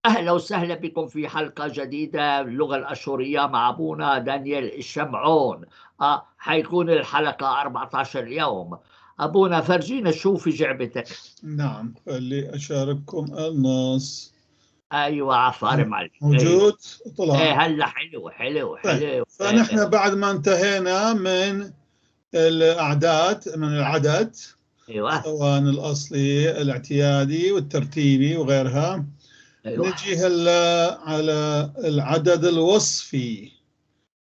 أهلا وسهلا بكم في حلقة جديدة باللغة الأشورية مع أبونا دانيال الشمعون. حيكون الحلقة 14 يوم. أبونا فرجينا شو في جعبتك. نعم، خلي أشارككم النص. أيوة عفارم عليك. موجود. طلع. إيه هلا حلو حلو حلو. طيب. فنحن بعد ما انتهينا من الأعداد، من العدد، أيوة، سواء الأصلي الاعتيادي والترتيبي وغيرها. أيوة. نجي هلا على العدد الوصفي.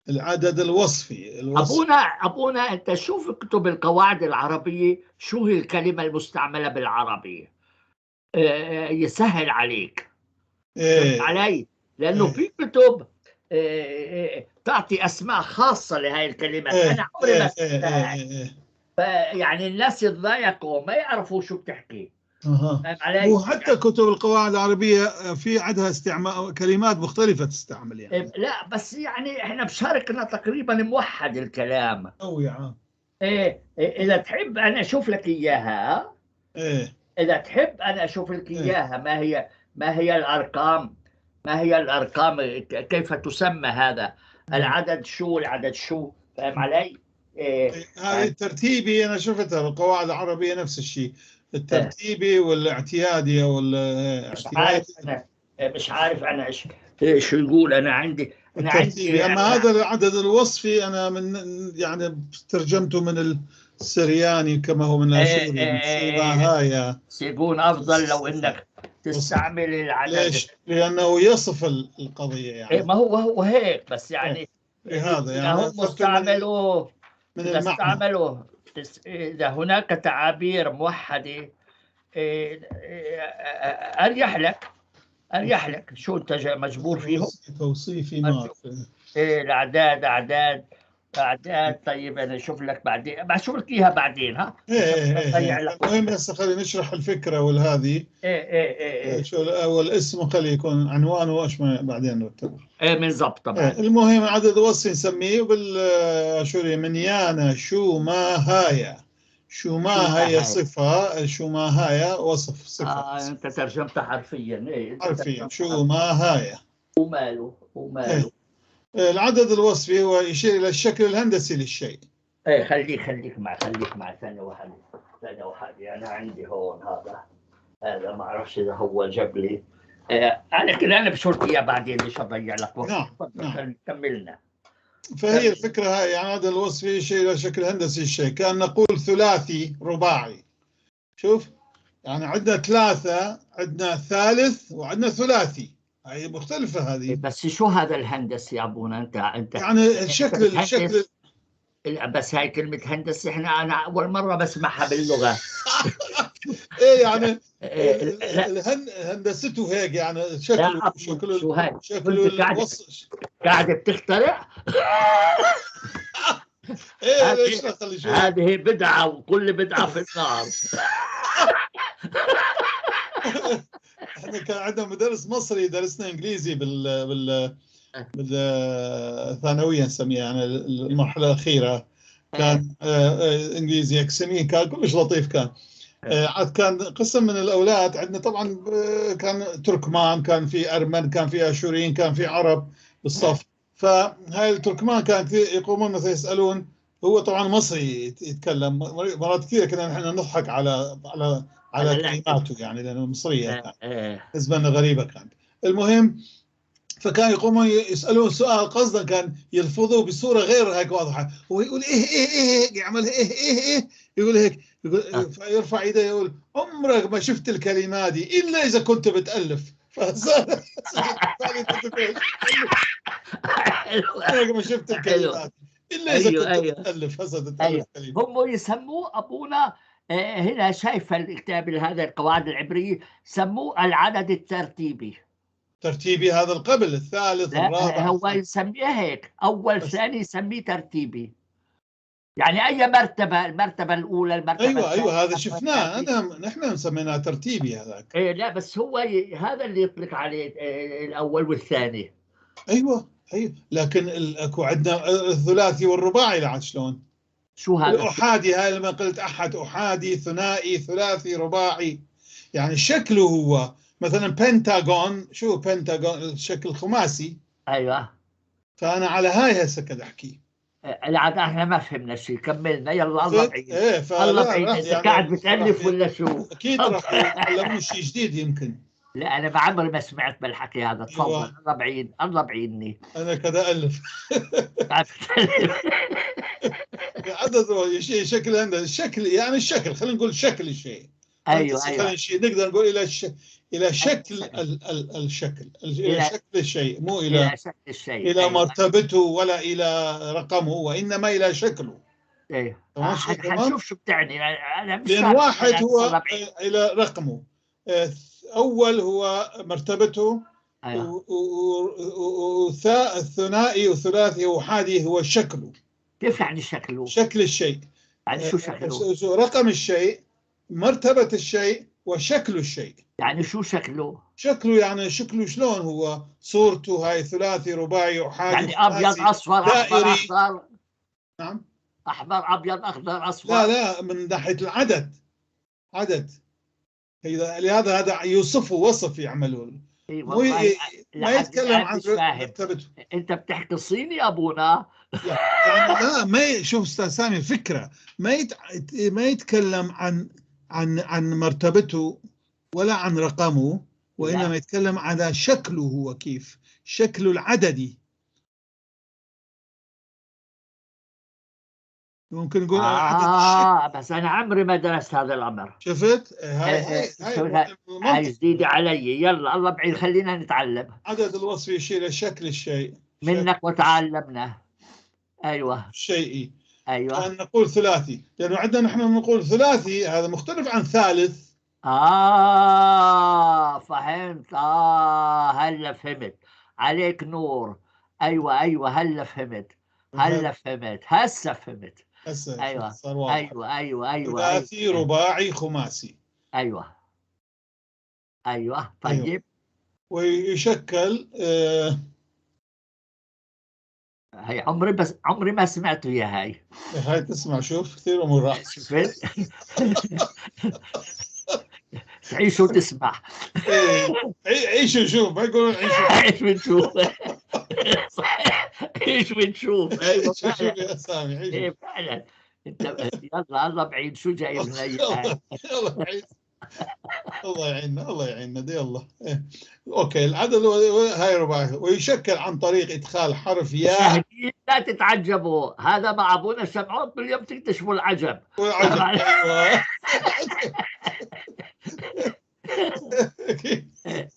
العدد الوصفي. أبونا أنت شوف اكتب القواعد العربية، شو هي الكلمة المستعملة بالعربية، يسهل عليك. إيه. علي، لأنه إيه. في كتب تعطي أسماء خاصة لهي الكلمات. إيه. أنا عمري ما إيه. إيه. إيه. يعني الناس يتضايقوا ما يعرفوا شو بتحكي. وحتى كتب القواعد العربية في عندها استعمال كلمات مختلفة تستعمل يعني. لا بس يعني احنا بشاركنا تقريبا موحد الكلام. أو يا إيه إذا تحب أنا أشوف لك إياها. إيه. إذا تحب أنا أشوف لك إياها. ما هي الأرقام؟ ما هي الأرقام؟ كيف تسمى هذا العدد؟ شو العدد؟ شو؟ فاهم علي؟ إيه. هذه الترتيبي أنا شفتها بالقواعد العربية نفس الشيء، الترتيبي والاعتيادي او الاعتيادي. مش عارف انا ايش يقول. انا عندي الترتيبي. اما هذا العدد الوصفي انا من يعني ترجمته من السرياني كما هو من الاشوري. هاي سيكون افضل لو انك تستعمل العدد. ليش؟ لانه يصف القضيه يعني. ما هو هيك بس يعني لهذا يعني هم استعملوه من استعملوه. إذا هناك تعابير موحدة أريح لك، أريح لك. شو أنت مجبور فيهم؟ توصيفي ما الأعداد أعداد أعداد. طيب أنا أشوف لك بعدين، بشوف لك إياها بعدين. ها إيه. المهم بس خلينا نشرح الفكرة والهذه. إيه. شو والاسم خليه يكون عنوانه وإيش بعدين نرتبه. إيه من ضبط طبعا. المهم عدد وصفي نسميه بالاشوري منيانا شو ما هايا. شو ما هي صفة، شو ما هايا وصف صفة. أنت ترجمتها حرفيا. إيه حرفيا شو ما هايا. وماله وماله. إيه. العدد الوصفي هو يشير إلى الشكل الهندسي للشيء. إيه خليك مع ثانية واحدة. أنا عندي هون هذا ما أعرفش إذا هو جاب لي. أنا كده أنا بشوف إياه بعدين، ليش أضيع لك وقت. نعم. كملنا. فهي الفكرة هاي، يعني هذا الوصفي يشير إلى شكل هندسي للشيء. كأن نقول ثلاثي رباعي. شوف يعني عندنا ثلاثة، عندنا ثالث، وعندنا ثلاثي. هي مختلفة هذه. بس شو هذا الهندسي يا أبونا؟ أنت يعني الشكل بس هاي كلمة هندسي احنا أنا أول مرة بسمعها باللغة. إيه يعني هندسته هيك يعني شكله شكله شكله قاعدة بتخترع. إيه ليش خلي هذه بدعة، وكل بدعة في النار. احنا كان عندنا مدرس مصري درسنا انجليزي بالثانويه نسميها، يعني المرحله الاخيره. كان انجليزي اكسمين، كان كلش لطيف. كان عاد كان قسم من الاولاد عندنا طبعا، كان تركمان، كان في ارمن، كان في اشوريين، كان في عرب بالصف. فهاي التركمان كانت يقومون مثلا يسالون، هو طبعا مصري يتكلم مرات كثيره كنا نحن نضحك على على على كلماته يعني، لانه مصريه بالنسبه لنا غريبه كانت. المهم فكان يقومون يسالون سؤال قصدا، كان يلفظوه بصوره غير هيك واضحه، هو يقول ايه ايه ايه، يعمل ايه ايه ايه، يقول هيك، يقول فيرفع ايده يقول عمرك ما شفت الكلمه دي الا اذا كنت بتالف. فصار عمرك ما شفت الكلمات الا اذا كنت بتالف. هسه تتالف كلمه. هم يسموه ابونا هنا، شايف الكتاب هذا القواعد العبرية سموه العدد الترتيبي. ترتيبي هذا القبل الثالث الرابع، هو يسميه هيك، أول ثاني يسميه ترتيبي. يعني أي مرتبة، المرتبة الأولى، المرتبة أيوة أيوة هذا شفناه، نحن سميناه ترتيبي هذاك. إيه لا بس هو هذا اللي يطلق عليه الأول والثاني. أيوة أيوة، لكن أكو عندنا الثلاثي والرباعي لعد شلون؟ شو هذا؟ الأحادي هاي لما قلت أحد، أحادي، ثنائي، ثلاثي، رباعي، يعني شكله هو مثلا بنتاغون، شو بنتاغون؟ الشكل خماسي. ايوه. فانا على هاي هسه كده احكي. العاد احنا ما فهمنا شيء، كملنا يلا الله بعين. ايه الله بعين، انت يعني قاعد بتالف ولا شو؟ اكيد راح يتعلمون شيء جديد يمكن. لا انا ما عمري ما سمعت بالحكي هذا. تفضل. الله بعين، الله بعيني. انا كذا الف. عدد شيء شكل عندنا الشكل، يعني الشكل، خلينا نقول شكل الشيء. ايوه. الشيء نقدر نقول الى الى شكل الشكل، الى شكل الشيء، مو الى شكل الشيء، الى مرتبته ولا الى رقمه، وانما الى شكله. ايوه. حنشوف شو بتعني. انا مش لان واحد هو الى رقمه، اول هو مرتبته. أيوة. والثنائي وثلاثي وحادي هو شكله. كيف يعني شكله؟ شكل الشيء. يعني شو شكله؟ رقم الشيء، مرتبة الشيء، وشكل الشيء. يعني شو شكله؟ شكله يعني شكله شلون هو؟ صورته هاي ثلاثي رباعي احادي، يعني ابيض اصفر احمر اخضر. نعم، احمر ابيض اخضر اصفر. لا لا، من ناحية العدد، عدد. لهذا هذا يوصفه وصف يعملوا. مو ما يتكلم عن مرتبته. انت بتحكي صيني ابونا؟ يعني لا، ما شوف استاذ سامي، الفكرة ما يتكلم عن مرتبته ولا عن رقمه، وإنما يتكلم على شكله هو كيف شكله العددي. ممكن نقول عدد. بس أنا عمري ما درست هذا الأمر. شفت؟ هاي جديدة علي. يلا الله بعيد، خلينا نتعلم. عدد الوصف يشير إلى شكل الشيء منك وتعلمنا. أيوة، شيئي. أيوة. أن نقول ثلاثي، لأنه عندنا نحن نقول ثلاثي هذا مختلف عن ثالث. فهمت. هلا فهمت عليك نور. أيوة هلا فهمت، هلا فهمت، هسه فهمت. هسه أيوة. صار واضح. أيوة. ثلاثي رباعي خماسي. أيوة. طيب. أيوة. ويشكل هي عمري ما سمعت فيها هاي. هاي تسمع، شوف كثير امور راح. شفت؟ تعيش وتسمع. عيش وشوف، ما يقولون عيش. عيش ونشوف. صحيح، عيش ونشوف. ايوه عيش وشوف يا سامي، عيش. ايه فعلا. انت يلا الله بعيد، شو جايب لنا اياها؟ يلا بعيد. الله يعيننا، الله يعيننا. يلا okay. العدد هاي رباعي، ويشكل عن طريق ادخال حرف ياء. لا تتعجبوا، هذا مع ابونا شمعون كل يوم تكتشفوا العجب. والعجب. ايوه.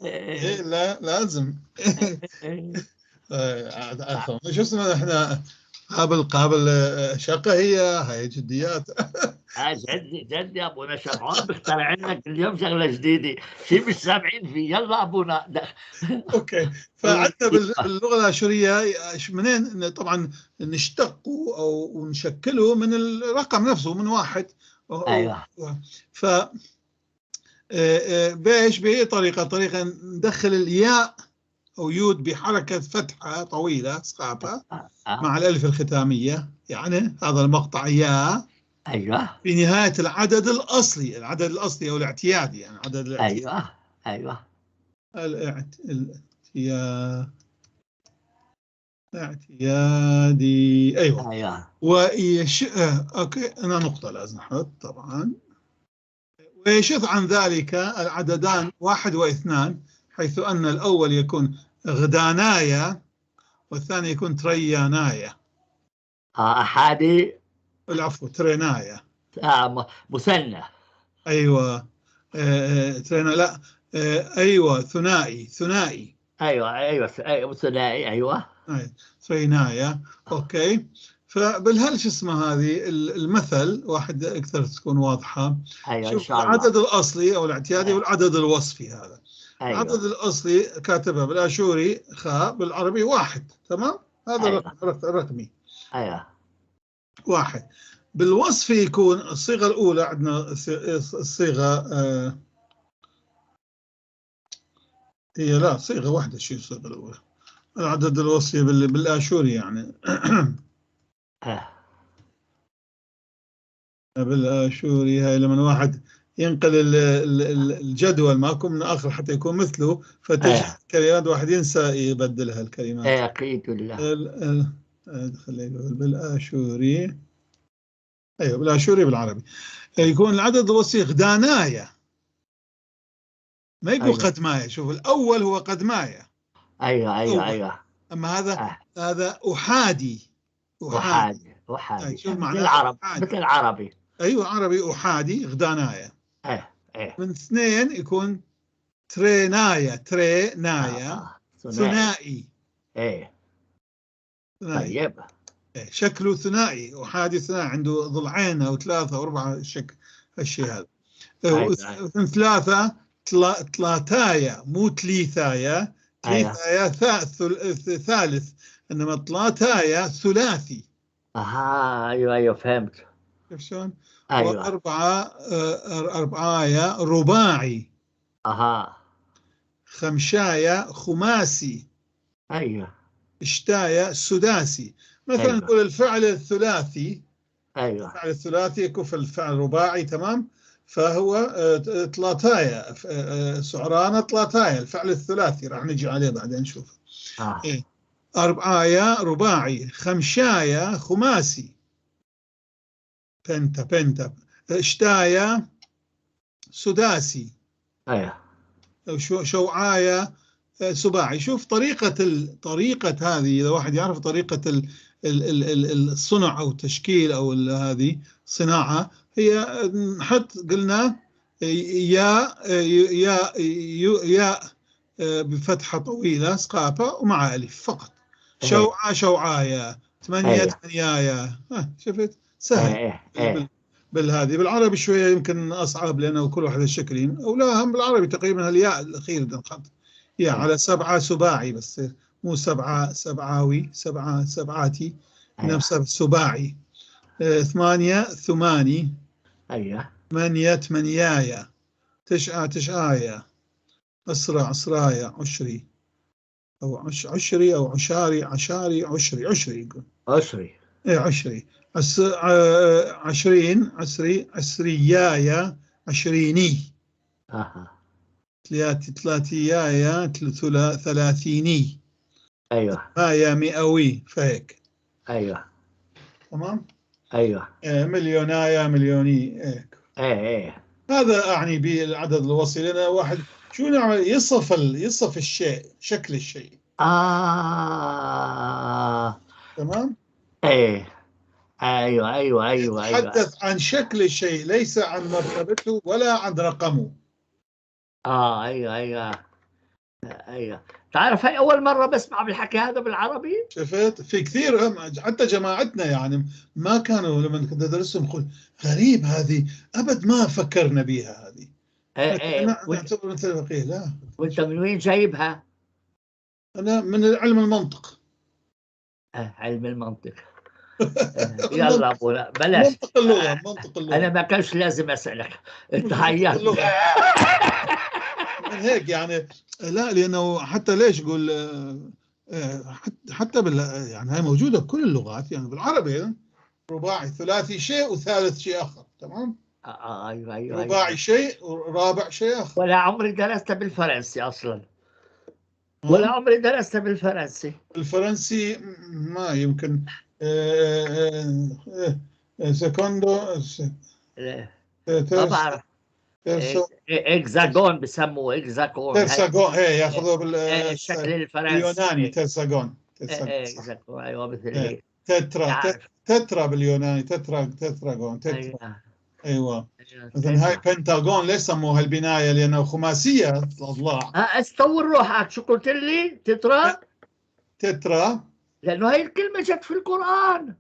إيه لا لازم. شو اسمه احنا قابل شقه، هي هاي جديات. جدي جدي ابونا شمعون بيخترع لنا كل يوم شغله جديدة، شيء مش سامعين فيه. يلا ابونا. okay. فعندنا باللغة الاشورية منين طبعا نشتقه او نشكله من الرقم نفسه، من واحد. ايوه. ف بايش؟ باي طريقه؟ طريقه ندخل الياء او يود بحركة فتحه طويلة صعبة مع الالف الختامية، يعني هذا المقطع ياء. ايوه. في نهاية العدد الاصلي، العدد الاصلي او الاعتيادي، يعني العدد الاعتيادي. ايوه. الاعتيادي. ايوه. ايوه. ويش okay، انا نقطة لازم احط طبعا. ويشذ عن ذلك العددان 1 و2، حيث أن الأول يكون غدانايا والثاني يكون تريانايا. أحادي، العفو، ترينايا. مثنى. أيوة. ترينا، لا. أيوة، ثنائي. أيوة ثنائي. أيوة. ترينايا. okay. فبالهل شو اسمه هذه المثل واحد أكثر تكون واضحة. أيوة. شوف العدد الأصلي أو الاعتيادي والعدد الوصفي هذا. أيوة. العدد الأصلي كاتبها بالآشوري خاء، بالعربي 1. تمام؟ هذا أيوة. الرقمي. أيوة. 1. بالوصفي يكون الصيغة الأولى عندنا الصيغة هي لا صيغة واحدة. شو الصيغة الأولى؟ العدد الوصفي بالآشوري يعني. بالآشوري هاي لما واحد ينقل الجدول ماكو من اخر حتى يكون مثله، فتجي كلمات واحد ينسى يبدلها الكلمات. ايه اكيد بالله. خلينا نقول بالاشوري، ايوه بالاشوري بالعربي يكون العدد الوصي غدانايا، ما يقول قدمايا. شوف الاول هو قدمايا. ايوه. اما هذا هذا احادي. احادي احادي. شوف مثل معناه العرب، أحادي. مثل العربي. ايوه عربي احادي غدانايا. ايه. من اثنين يكون ترينايا، ترينايا. ثنائي. ثنائي. ايه. ثنائي. طيب. إيه، شكله ثنائي احادي ثنائي، عنده ضلعين او ثلاثة او اربعة، الشكل الشيء هذا. أيوة. ثلاثة تلاتايا، مو تليثايا. تليثايا ثالث، انما تلاتايا ثلاثي. اها ايوه فهمت. شوف شلون؟ ايوه. وأربعة أربعايا رباعي. خمشايا خماسي. اشتايا سداسي. مثلا نقول الفعل الثلاثي. الفعل الثلاثي يكون في الفعل الرباعي، تمام؟ فهو تلاتايا، سعرانة تلاتايا، الفعل الثلاثي راح نجي عليه بعدين نشوف. إيه. أربعايا رباعي، خمشايا خماسي، بنتا بنتا، اشتايا سداسي. شوعايا سباعي. شوف طريقة طريقة هذه، إذا واحد يعرف طريقة الصنع أو التشكيل أو هذه صناعة، هي نحط قلنا يا يا يا بفتحة طويلة سقافة ومع ألف فقط. شوعة شوعايا، ثمانية ثمانيايا. شفت سهل. بالهذه بالعربي شوية يمكن أصعب، لأنه كل واحد الشكلين أو لا، هم بالعربي تقريبا الياء الأخير نحط يا على سبعة سباعي، بس مو سبعة سبعاوي، سبعة سبعاتي، نفس سباعي. ثمانية ثماني. ثمانية ثمانيايا، تسعة تسعايا، أسرع أسرايا، عشري أو عشري أو عشاري، عشاري، عشري، عشري يقول. عشري. إيه عشري. عشرين، عسري، عسريايا، عشريني. ثلاثيايا، ثلاثيني. مايا مئوي، فهيك. تمام؟ مليونايا، مليوني، هيك. ايه. هذا أعني بالعدد الوصي، لأن واحد شو نعمل؟ يصف الشيء، شكل الشيء. تمام؟ ايه. ايوه ايوه ايوه ايوه. يتحدث عن شكل الشيء، ليس عن مرتبته ولا عن رقمه. ايوه ايوه ايوه. تعرف هاي أول مرة بسمع بالحكي هذا بالعربي. شفت؟ في كثير حتى جماعتنا يعني ما كانوا لما كنت أدرسهم يقول غريب هذه، أبد ما فكرنا بيها هذه. ايه. نعتبر مثل الفقيه. لا. وانت من وين جايبها؟ أنا من علم المنطق. علم المنطق. يلا ابو بلاش. منطق اللغة، منطق اللغة. أنا ما كانش لازم أسألك، أنت حيرت. من هيك يعني لا، لأنه حتى ليش يقول حتى يعني هاي موجودة بكل اللغات، يعني بالعربي رباعي ثلاثي شيء وثالث شيء آخر، تمام؟ أيوه أيوه. رباعي شيء ورابع شيء آخر. ولا عمري درست بالفرنسي أصلا. ولا عمري درست بالفرنسي. الفرنسي ما يمكن. secondo ما بعرف. hexagone بسموه، hexagone. tersagon، ايه ياخذوه بالشكل الفرنسي اليوناني، tersagon. hexagone، ايوه مثل هيك. tetra، tetra باليوناني، tetra، tetragon، tetra. ايوه مثلا هاي بنتاغون ليش سموها البناية؟ لانه خماسيه الاضلاع. استور روحك، شو قلت لي؟ tetra؟ tetra، لانه هاي الكلمة جت في القران.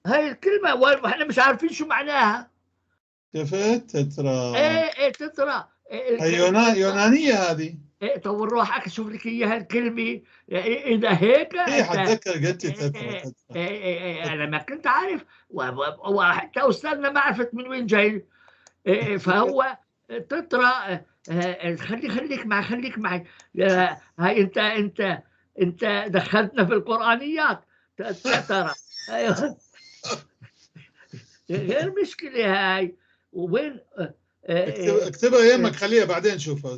هاي الكلمة واحنا مش عارفين شو معناها. شفت؟ tetra. ايه ايه tetra. إيه يونانية هذه. ايه طور روحك شوف لك اياها الكلمة اذا هيك. ايه حتذكر قلت لي tetra. ايه ايه ايه انا ما كنت عارف، وحتى استاذنا ما عرفت من وين جاي. إيه فهو tetra. خليك معي، خليك معي. هاي انت دخلتنا في القرانيات. tetra. ايوه. غير مشكلة هاي. وين اكتبها يمك، خليها بعدين شوفها.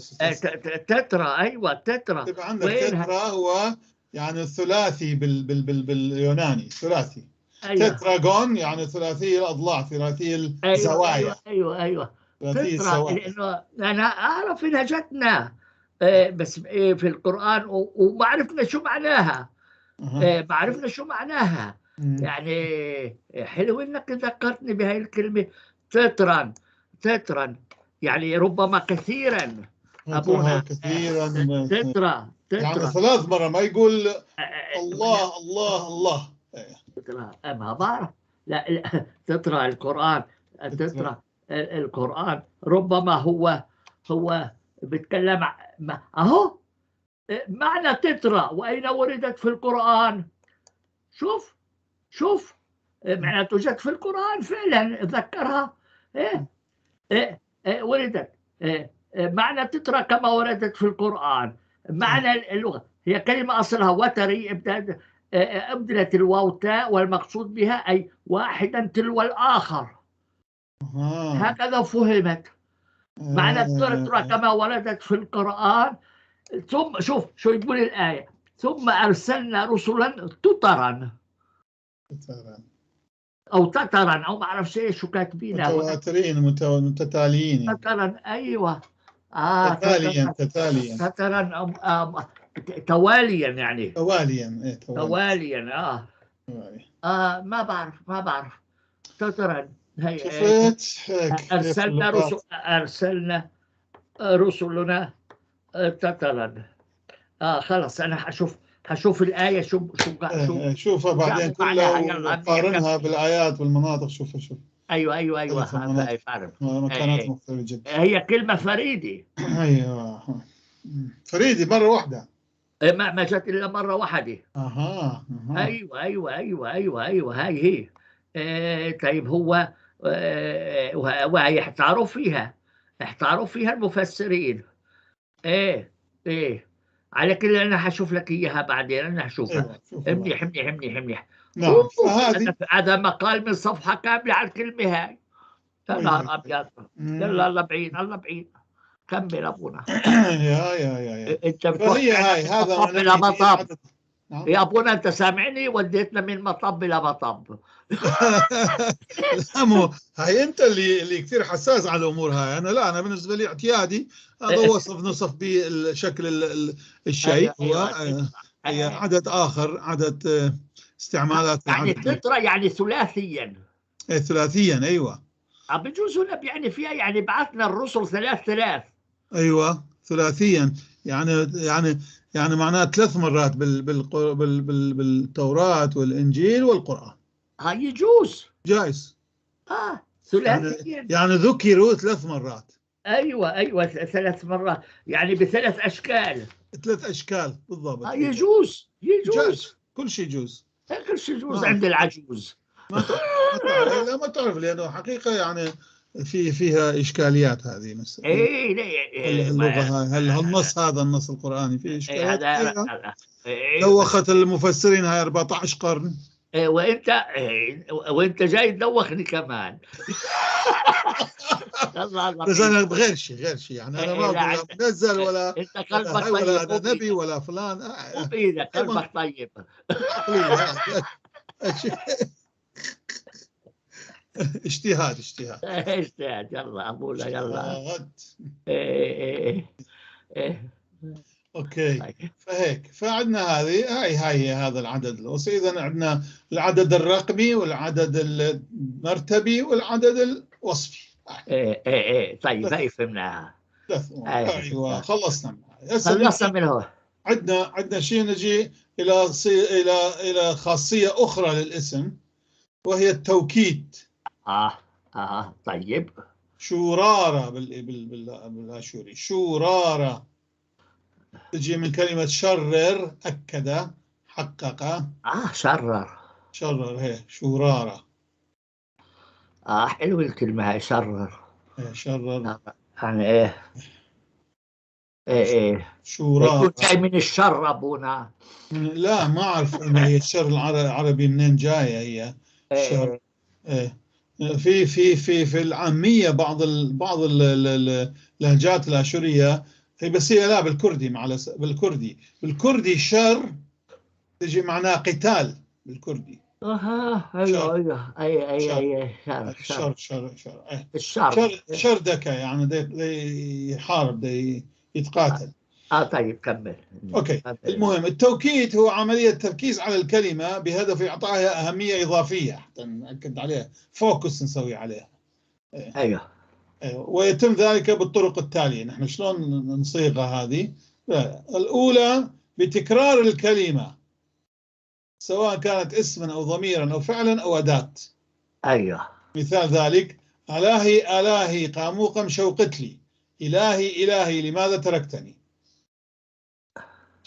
تترا، ايوه تترا. اكتبها عندك. تترا هو يعني الثلاثي باليوناني، ثلاثي. أيوة. تتراغون يعني ثلاثي الاضلاع، ثلاثي الزوايا. ايوه ايوه ايوه تترا، لانه انا اعرف انها جتنا بس في القران وما عرفنا شو معناها. ما عرفنا شو معناها. يعني حلو انك ذكرتني بهاي الكلمة، تترا. تترا يعني ربما كثيرا ابونا، كثيرا. تترا تترا يعني ثلاث مرة، ما يقول الله الله الله. تترا، ما بعرف. لا لا، تترا القرآن، تترا القرآن ربما هو بيتكلم اهو معنى تترا. واين وردت في القرآن؟ شوف شوف، معناته جت في القرآن فعلا، ذكرها. ايه إيه إيه وردت. إيه معنى تترا كما وردت في القرآن. معنى اللغة هي كلمة أصلها وتري، أبدلت الواو تاء، والمقصود بها أي واحدا تلو الآخر. هكذا فهمت معنى تترا كما وردت في القرآن. ثم شوف شو يقول الآية: ثم أرسلنا رسلا تترا أو تترا أو ما أعرف شو كاتبينها. متواترين، متتاليين. تترا، أيوه. تتاليا تتاليا تترا، تواليا يعني. تواليا، إيه تواليا. ما بعرف، ما بعرف. تترا هي. شفت؟ أرسلنا رسل، أرسلنا رسلنا تترا. خلص أنا حشوف الآية شو شو شو شوفها بعدين كلها وقارنها بالآيات والمناطق. شوفها شوف. ايوه ايوه ايوه، بعرف مكانات مختلفة جدا. هي كلمة فريدة. ايوه فريدة، مرة واحدة. ما جت إلا مرة واحدة. اها. ايوه ايوه ايوه ايوه ايوه، هاي هي. طيب هو وهي احتاروا فيها، احتاروا فيها المفسرين. ايه ايه، على كل انا حشوف لك اياها بعدين، انا حشوفها. منيح منيح منيح منيح. نعم. فهذه هذا مقال من صفحة كاملة على الكلمة هاي. يا نهار ابيض، يلا الله بعيد، الله بعيد. كمل ابونا. يا يا يا يا انت فهي هاي هذا مطب الى مطب. يا ابونا انت سامعني؟ وديتنا من مطب الى مطب. لا مو هاي، انت اللي كثير حساس على الامور هاي. انا لا، انا بالنسبة لي اعتيادي، هذا وصف نصف به الشكل الشيء. هو هي عدد اخر، عدد استعمالات. يعني تترا يعني ثلاثيا. ايه ثلاثيا، ايوه. بجوز هنا يعني فيها يعني بعثنا الرسل ثلاث ثلاث. ايوه ثلاثيا، يعني يعني يعني معناه ثلاث مرات بال بال بال بال بالتوراة والإنجيل والقرآن. هاي يجوز. جائز. ثلاثيا يعني ذكروا ثلاث مرات. ايوه ايوه، ثلاث مرات يعني بثلاث اشكال. ثلاث اشكال بالضبط. يجوز يجوز. جائز. كل شيء يجوز. كل شيء يجوز عند العجوز. ما تعرف، لا ما تعرف، لانه حقيقة يعني فيها اشكاليات هذه مثلا. ايه اللغة، هل النص هذا النص القراني فيه اشكاليات؟ هذا دوخت المفسرين هاي 14 قرن. إيه وانت جاي تدوخني كمان. الله الله. بس انا بغير شيء، غير شيء يعني. انا ما اقول منزل ولا انت قلبك طيب، ولا انا نبي ولا فلان. مو بايدك، قلبك طيب. اجتهاد اجتهاد اجتهاد. يلا ابونا يلا. ايه ايه. okay. فهيك فعندنا هذه هاي هاي هذا العدد الوصي. اذا عندنا العدد الرقمي والعدد المرتبي والعدد الوصفي. ايه ايه ايه. طيب هاي فهمناها. ايوه خلصنا. خلصنا من هو. عندنا شيء، نجي الى الى الى خاصية اخرى للاسم وهي التوكيد. طيب. شورارة بالاشوري، شورارة تجي من كلمة شرر، أكد، حقق. شرر. شرر، هي شورارة. حلوة الكلمة هاي، شرر. إيه شرر. يعني إيه إيه إيه شورارة جاي من الشر أبونا. لا ما أعرف إنه هي الشر العربي منين جاية هي. الشر. إيه. في في في في العامية بعض اللهجات الاشوريه، هي بس هي لا بالكردي، مع بالكردي شر تجي معناها قتال بالكردي. اها، ايوه ايوه اي اي اي شر شر شر شر الشر شر شردكه، يعني دي يحارب، دي يتقاتل. طيب كمل. okay. المهم التوكيد هو عملية تركيز على الكلمة بهدف اعطائها اهمية اضافية، حتى ناكد عليها، focus نسوي عليها. ايوه ايوه. ويتم ذلك بالطرق التالية. نحن شلون نصيغها هذه؟ الاولى بتكرار الكلمة، سواء كانت اسما او ضميرا او فعلا او اداه. ايوه. مثال ذلك: الهي الهي قاموقم شوقتلي، الهي الهي لماذا تركتني.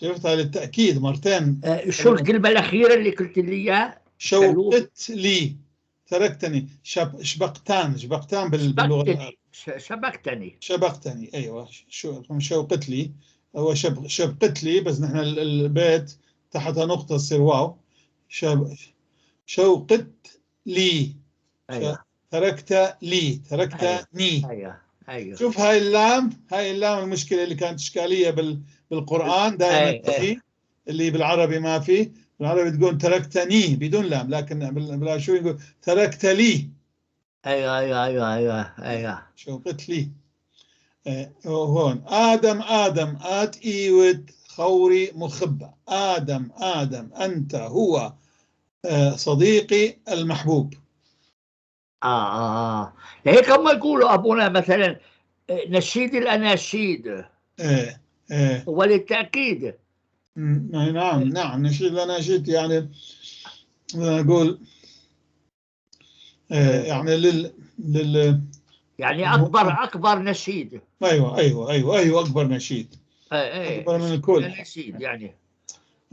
شفت؟ هاي للتاكيد مرتين. شو الكلمة الاخيرة اللي قلت لي اياها؟ شوقت لي تركتني. شبقتان، شبقتان باللغة. شبكتني. شبقتني، ايوه. شو شوقت لي؟ هو شبقت لي، بس نحن البيت تحتها نقطة تصير واو. شوقت لي. أيوة. تركت لي، تركتني. أيوة. أيوة. شوف هاي اللام، هاي اللام المشكلة اللي كانت إشكالية بالقرآن دائما. أيوة. تجي اللي بالعربي ما في، بالعربي تقول تركتني بدون لام، لكن بالاشوري يقول تركت لي. ايوه ايوه ايوه ايوه ايوه. شوقت لي. هون آدم آدم آت إيوت خوري مخبة. آدم آدم أنت هو صديقي المحبوب. لهيك هم يقولوا أبونا مثلا نشيد الأناشيد. إيه إيه. وللتأكيد. نعم نعم، نشيد الأناشيد، يعني نقول يعني لل يعني أكبر نشيد. أيوه أيوه أيوه أيوه، أكبر نشيد. أكبر من الكل. نشيد يعني.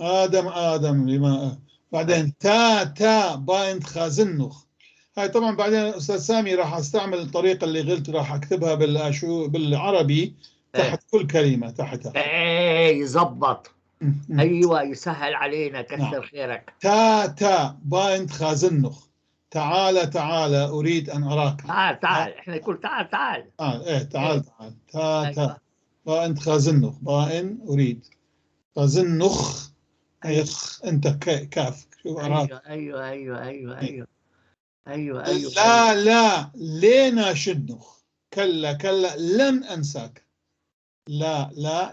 آدم آدم لما بعدين تا تا بايند خازنخ. هاي طبعا بعدين أستاذ سامي راح أستعمل الطريقة اللي قلت، راح أكتبها بالعربي تحت كل كلمة تحتها. ايه يزبط. ايوه يسهل علينا، كثر نعم. خيرك. تا تا بايند خازنخ، تعال تعال أريد أن أراك. تعال تعال، احنا نقول تعال تعال. تعال ايه تعال تعال. تا تا بايند خازنخ، باين أريد، خازنخ يخ أنت كاف. شو أراك. ايوه ايوه ايوه ايوه ايوه ايوه. لا لا لينا شدنخ، كلا كلا لن أنساك. لا لا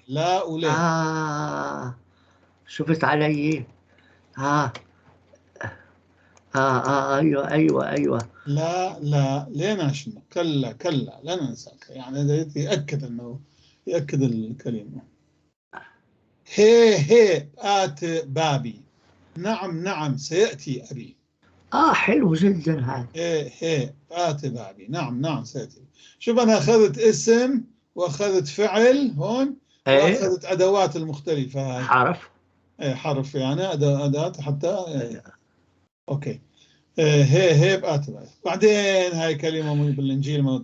لا ولا. شفت علي؟ ايوه ايوه ايوه. لا لا لينا شدنخ، كلا كلا لن أنساك، يعني يأكد انه يأكد الكلمة. هي هي آت بابي، نعم نعم سيأتي أبي. حلو جدا هذا. هي هي آت بابي، نعم نعم سيأتي. شوف أنا أخذت اسم وأخذت فعل هون، وأخذت أدوات المختلفة هاي. حرف. إيه حرف، يعني أداة حتى. إيه. okay. هي هي بآت بابي. بعدين هاي كلمة بالإنجيل،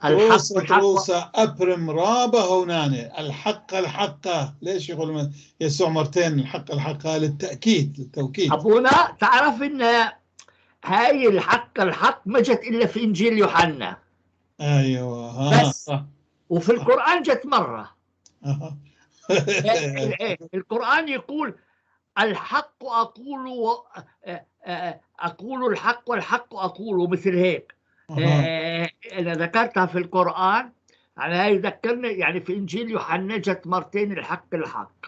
تروسة تروسة أبرم رابة هوناني. الحق الحق، ليش يقول يسوع مرتين الحق الحق؟ للتأكيد، للتوكيد. أبونا تعرف إن هاي الحق الحق ما جت إلا في إنجيل يوحنا. أيوة. بس وفي القرآن جت مرة. القرآن يقول الحق أقول أقول الحق والحق أقول، مثل هيك. أنا ذكرتها في القرآن، يعني هاي ذكرني، يعني في إنجيل يوحنا جت مرتين الحق الحق.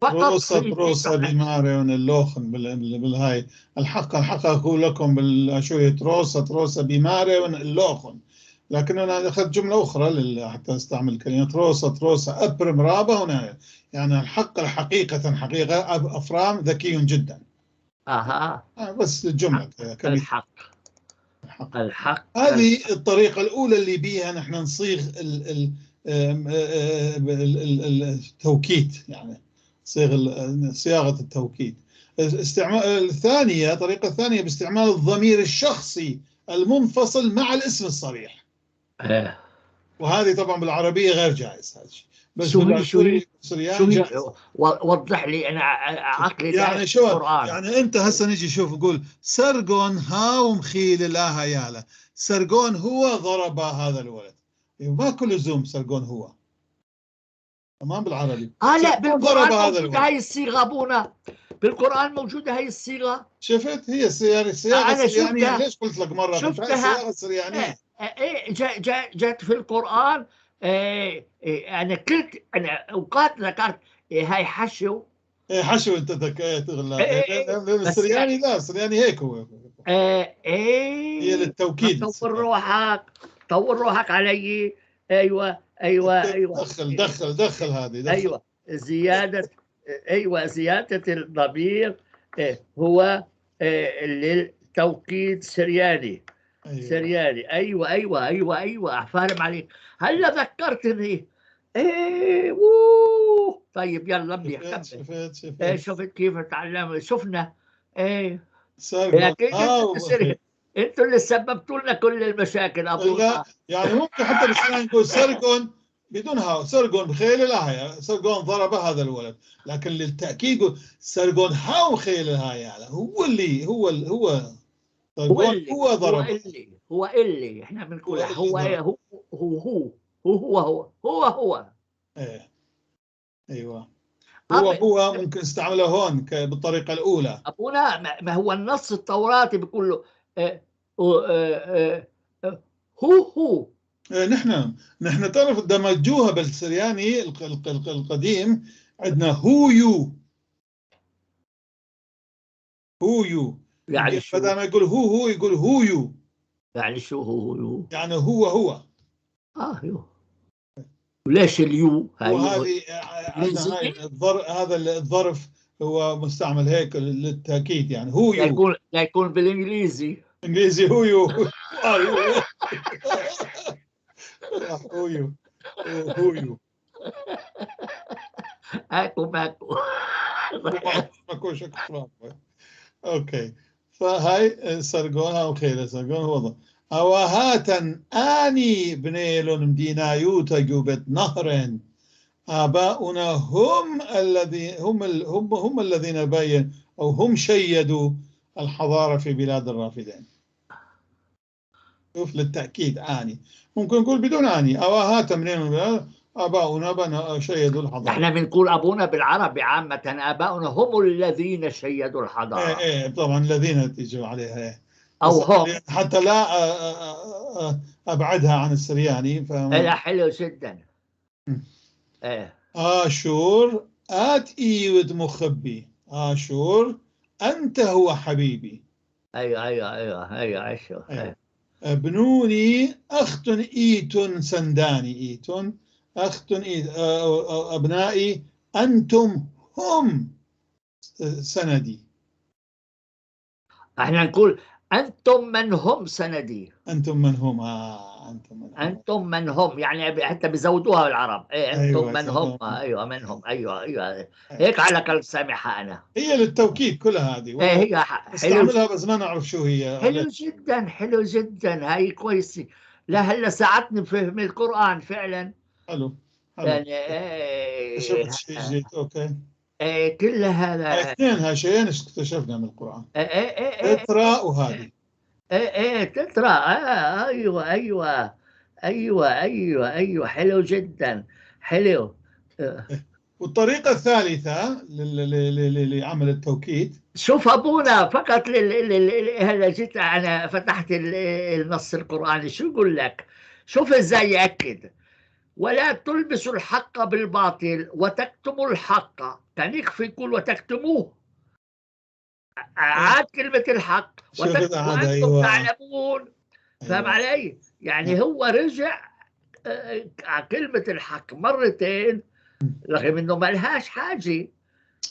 روسا روسا بماريون اللوخن بالهاي الحق الحق أقول لكم بالأشورية روسا روسا بماريون اللوخن، لكن أنا أخذت جملة أخرى حتى أستعمل كلمة روسا روسا أبرم رابة هنا، يعني الحق الحقيقة حقيقة أفرام ذكي جدا. بس الجملة الحق الحق. هذه الطريقة الأولى اللي بيها نحن نصيغ التوكيد، يعني صياغة التوكيد. استعمال الثانية، الطريقة الثانية باستعمال الضمير الشخصي المنفصل مع الاسم الصريح. وهذه طبعا بالعربية غير جائز هذا الشيء، بس شو هي شو هي بالاشوري شو السرياني هي؟ جائز. وضح لي، انا عقلي يعني داير شو القرآن. يعني انت هسه نجي شوف نقول سرقون هاو مخيل لا هياله، سرقون هو ضرب هذا الولد، ما كل لزوم سرقون هو، تمام بالعربي. اه لا، سرقون ضرب بالقرآن هذا موجودة الولد. هاي الصيغة ابونا، بالقرآن موجودة هاي الصيغة. شفت؟ هي الصياغة انا السريانية. شفتها، ليش قلت لك مرة؟ قلت هاي شفتها. الصياغة السريانية. ايه جات في القرآن. إيه انا قلت، انا اوقات ذكرت إيه هاي حشو. ايه حشو انت تغلى. إيه إيه إيه بس السرياني لا، السرياني هيك هو. إيه هي إيه للتوكيد طور السرياني. روحك، طور روحك علي. ايوه ايوه ايوه دخل دخل دخل هذه، دخل. ايوه زيادة، ايوه زيادة الضمير إيه هو إيه للتوكيد سرياني. ايوه سرياني. ايوه ايوه ايوه ايوه فاهم عليك. هلا ذكرتني. ايه ووو. طيب يلا منيح، شفت كمل. شفت ايه شفت شفت كيف تعلم، شفنا. ايه سرقون اكيد هاو انتوا اللي سببتوا لنا كل المشاكل لا ابونا. يعني ممكن حتى بالسرياني نقول سرقون بدون هاو، سرقون بخيل الآية، سرقون ضرب هذا الولد، لكن للتأكيد يقول سرقون هاو خيل الآية، هو اللي هو هو هو سرقون اللي هو هو ضرب، اللي هو اللي احنا بنقول هو اللي هو ضرب. إيه، هو هو هو هو هو هو هو ايه ايوه هو أب هو ممكن استعمله هون بالطريقة الأولى. ابونا ما هو النص التوراتي بيقول له آه، آه، آه، آه، هو هو. إيه، نحن تعرف دمجوها بالسرياني القديم، عندنا هو يو، هو يو. يعني شو؟ بدل ما يقول هو هو يقول هو يو. يعني شو هو هو؟ يعني هو هو. يو. وليش اليو؟ هاي وهذه عندنا هاي هذا الظرف هو مستعمل هيك للتأكيد، يعني هو لا يو. يكون، لا يكون بالانجليزي. انجليزي هو يو. هو يو، هو يو. اكو ماكو. ماكو شك. okay، فهاي سرقونها وخيلة سرقون هو أوهاتا آني بنيل مدينايوتا جوبت نهر، آباؤنا هم الذي هم هم هم الذين بين أو هم شيدوا الحضارة في بلاد الرافدين. شوف للتأكيد آني، ممكن نقول بدون آني، أوهاتا منين آباؤنا بنوا شيدوا الحضارة. احنا بنقول أبونا بالعربي عامة، آباؤنا هم الذين شيدوا الحضارة. ايه ايه طبعا الذين تيجوا عليها إيه. أو هم، حتى لا أبعدها عن السرياني. لا حلو جدا. إيه. آشور آت إيود مخبي، آشور أنت هو حبيبي. أيوه أيوه أيوه أيوه أيوه, أيوه. ابنوني أخت إيتون سنداني، إيتون أخت إيت، أبنائي أنتم هم سندي. احنا نقول أنتم من هم سندي. أنتم من هم، أنتم من هم. أنتم من هم، يعني حتى بيزودوها بالعرب. إيه أنتم أيوة من هم، أيوة من هم، أيوة أيوة هيك على كل سامحة أنا. هي للتوكيد كلها هذه. إيه هي حلو، استعملها بس ما نعرف شو هي. حلو جدا، حلو جدا، هاي كويسة. لا هلا ساعدتني بفهم القرآن فعلا. حلو حلو. يعني إيه شفت شيء جديد. okay. إيه كل هذا اثنين هالشيئين اكتشفنا من القرآن. إيه إيه إيه تترا وهذه. إيه إيه تترا. أيوه أيوه أيوه أيوه أيوه حلو جدا، حلو. والطريقة الثالثة لعمل التوكيد. شوف أبونا فقط هلا جيت أنا فتحت النص القرآني، شو يقول لك؟ شوف إزاي يأكد: ولا تلبسوا الحق بالباطل وتكتموا الحق. كان يكفي يقول وتكتموه، عاد كلمة الحق وتكتموا أنتم أيوة. تعلمون. فهم علي؟ يعني هو رجع على كلمة الحق مرتين رغم انه ما لهاش حاجة.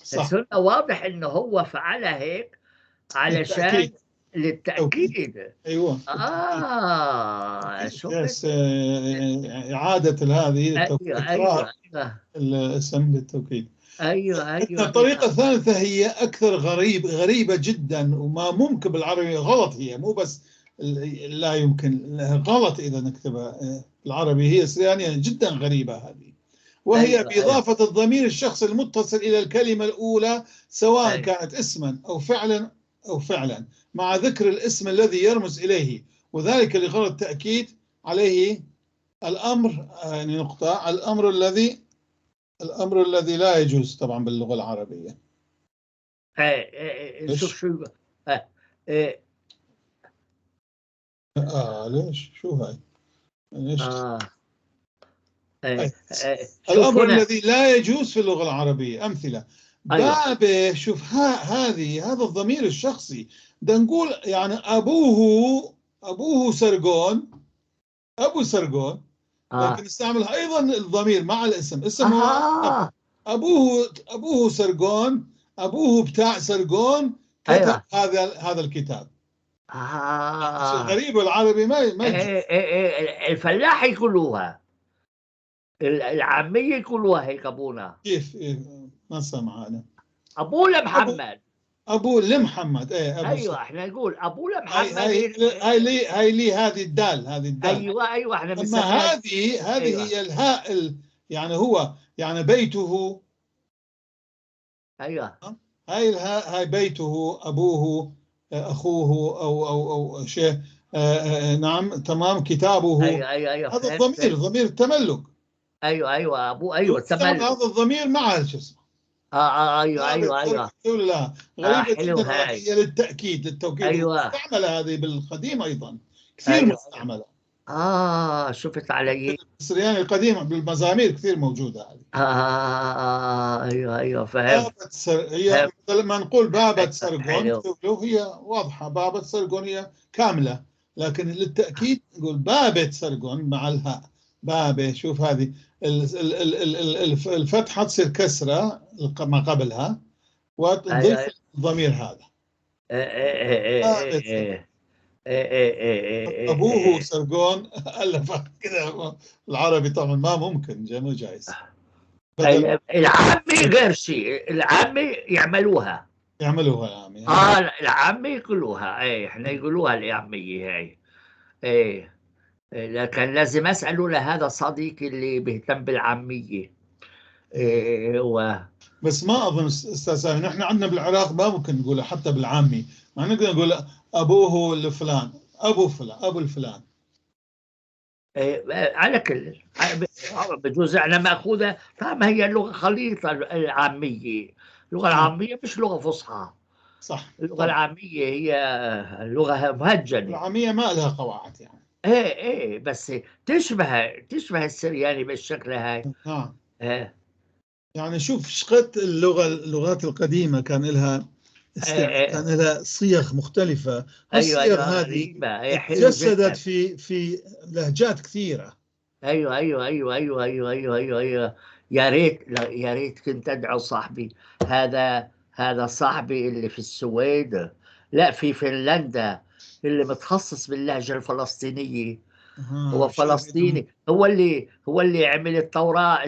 صح. بس واضح انه هو فعلها هيك علشان للتأكيد. ايوه. شفت إعادة هذه أيوة أيوة أيوة. الاسم للتوكيد. ايوه ايوه. الطريقة الثالثة هي أكثر غريبة جدا وما ممكن بالعربي، غلط هي، مو بس لا يمكن، غلط إذا نكتبها. بالعربي، هي سريانية جدا غريبة هذه، وهي بإضافة الضمير الشخص المتصل إلى الكلمة الأولى سواء كانت اسما أو فعلا مع ذكر الاسم الذي يرمز إليه، وذلك لغرض التأكيد عليه الأمر، يعني نقطة الأمر الذي لا يجوز طبعا باللغة العربية. إيه، شوف شو إيه. ليش؟ شو هاي؟ ليش؟ إيه. الأمر الذي لا يجوز في اللغة العربية، أمثلة: بابه. شوف، هذا الضمير الشخصي، بدنا نقول يعني أبوه سرقون، أبو سرقون. لكن نستعمل أيضا الضمير مع الاسم، اسم هو أبوه سرقون، أبوه بتاع سرقون كتب هذا الكتاب. غريب، العربي ما يجوز. إيه، الفلاح يقولوها، العامية يقولوها هيك أبونا. كيف؟ إيه؟ ما سمع أنا. أبوه لمحمد. أبوه لمحمد، إيه، أبو احنا نقول أبوه لمحمد. هاي لي هذه الدال، هذه الدال. ايوه، احنا اما بنسميها هذه هي الهاء يعني هو يعني بيته. هاي الهاء، هاي بيته، ابوه، اخوه او شيء، نعم، تمام، كتابه. هذا الضمير ضمير التملك. ايوه، ابوه، ايوه. يستعمل التملك. هذا الضمير مع شو اسمه. لا، غريبة حلو. جدا. هاي. هي للتأكيد، للتوكيد. مستعملة هذه بالقديم أيضا كثير مستعملة. شفت علي؟ السرياني القديم بالمزامير كثير موجودة هذه. ايوه، فهمت. بابة هي فهمت. مثل ما نقول بابة سرقون. له هي واضحة، بابة سرقون هي كاملة، لكن للتأكيد نقول بابة سرقون مع الهاء، بابة. شوف هذه الفتحة تصير كسرة ما قبلها وتضيف الضمير هذا. بابة أبوه سرقون ألف كذا. العربي طبعا ما ممكن، مو جايز. بدل العامي غير شيء، العامي يعملوها. يعملوها العامي. العامي يقولوها، ايه، احنا يقولوها العامية هاي، ايه إيه، لكن لازم اساله لهذا صديقي اللي بيهتم بالعامية، إيه هو. بس ما اظن استاذ سامي، نحن عندنا بالعراق ما ممكن نقولها حتى بالعامي، ما نقدر نقول ابوه لفلان، ابو فلان، ابو الفلان. إيه، على كل بجوز احنا ماخوذه، طبعا هي اللغه خليطه، العاميه، اللغه العاميه مش لغه فصحى. اللغه العاميه هي لغه مهجنه. العاميه ما لها قواعد يعني. ايه، بس تشبه السرياني بالشكل هاي. ايه. يعني شوف شقد اللغات القديمه كان لها كان لها صيغ مختلفه. الصيغ هذه غريبة، إيه، حلو تجسدت جدا. في لهجات كثيره. ايوه، يا ريت، لا، يا ريت كنت ادعو صاحبي هذا، هذا صاحبي اللي في السويد، لا، في فنلندا، اللي متخصص باللهجة الفلسطينية. هو شو فلسطيني، هو اللي عمل التوراة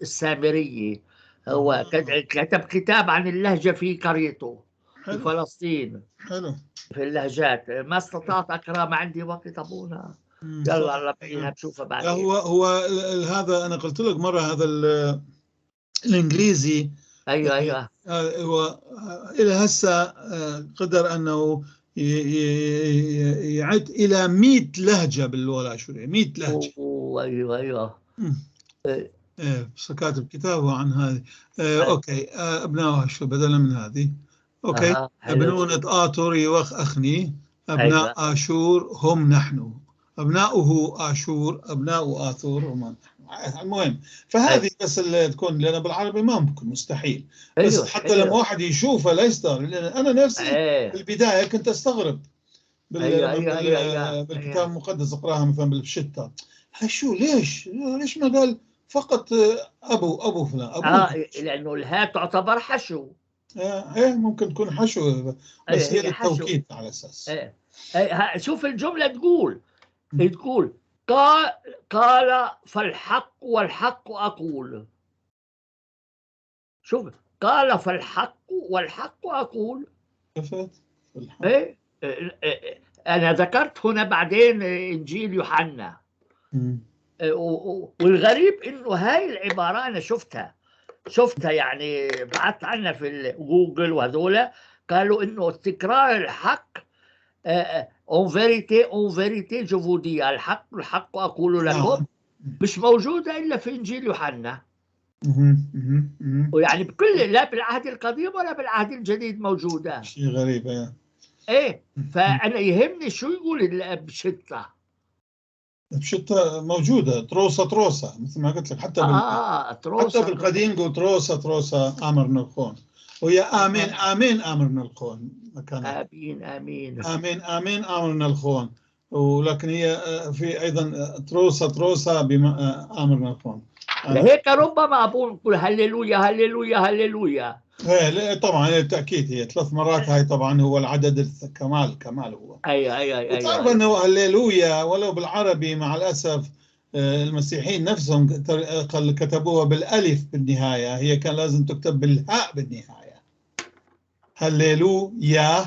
السامرية، هو كتب كتاب عن اللهجة في قريته في فلسطين. في اللهجات. ما استطعت أقرأ، ما عندي وقت أبونا. يلا، الله بعينها، بشوفها لا، بعدين. هو هذا انا قلت لك مره، هذا الانجليزي. هو الى هسه قدر انه يعد الى 100 لهجه باللغه الاشوريه، 100 لهجه. أوه، ايوه. ايه، بس كاتب كتابه عن هذه. Okay، ابناء شو بدلا من هذه، okay. حلو. ابنونة آتور يوخ أخني، أبناء آشور هم نحن، أبناؤه آشور، أبناء آثور هم نحن. المهم فهذه بس اللي تكون، لأن بالعربي ما ممكن، مستحيل. بس حتى لما واحد يشوفه لا يستغرب، لأن أنا نفسي في البداية كنت أستغرب بالكتاب المقدس أقراها مثلا بالشتى، هاي شو؟ ليش ما قال فقط أبو فلان، أبو؟ لأنه الهاء تعتبر حشو. ايه، ممكن تكون حشو، بس هي هي حشو. للتوكيد على اساس. إيه، شوف الجملة تقول قال فالحق والحق أقول. شوف، قال فالحق والحق أقول. شفت؟ الحق. إيه، أنا ذكرت هنا بعدين إنجيل يوحنا. والغريب انه هاي العبارة انا شفتها يعني بعثت عنها في الجوجل، وهذولا قالوا انه تكرار الحق، en vérité en vérité je vous dis، الحق الحق اقول لكم، مش موجودة الا في انجيل يوحنا. ويعني بكل، لا بالعهد القديم ولا بالعهد الجديد موجوده. شيء غريب، ايه. ايه، فانا يهمني شو يقول الابشطه. بشتة موجودة، تروسة تروسة، مثل ما قلت لك، حتى تروسة. حتى بالقديم قول تروسة تروسة آمر نلخون، وهي آمين آمين آمر نلخون مكانها. امين امين. آمين آمين آمر نلخون، ولكن هي في أيضا تروسة تروسة بما آمر نلخون. لهيك ربما ابونا نقول هللويا هللويا هللويا. ايه لا، طبعا بالتاكيد هي ثلاث مرات، هاي طبعا هو العدد الكمال، كمال هو. وتعرف انه هللويا ولو بالعربي مع الاسف المسيحيين نفسهم كتبوها بالالف بالنهايه، هي كان لازم تكتب بالهاء بالنهايه. هللويا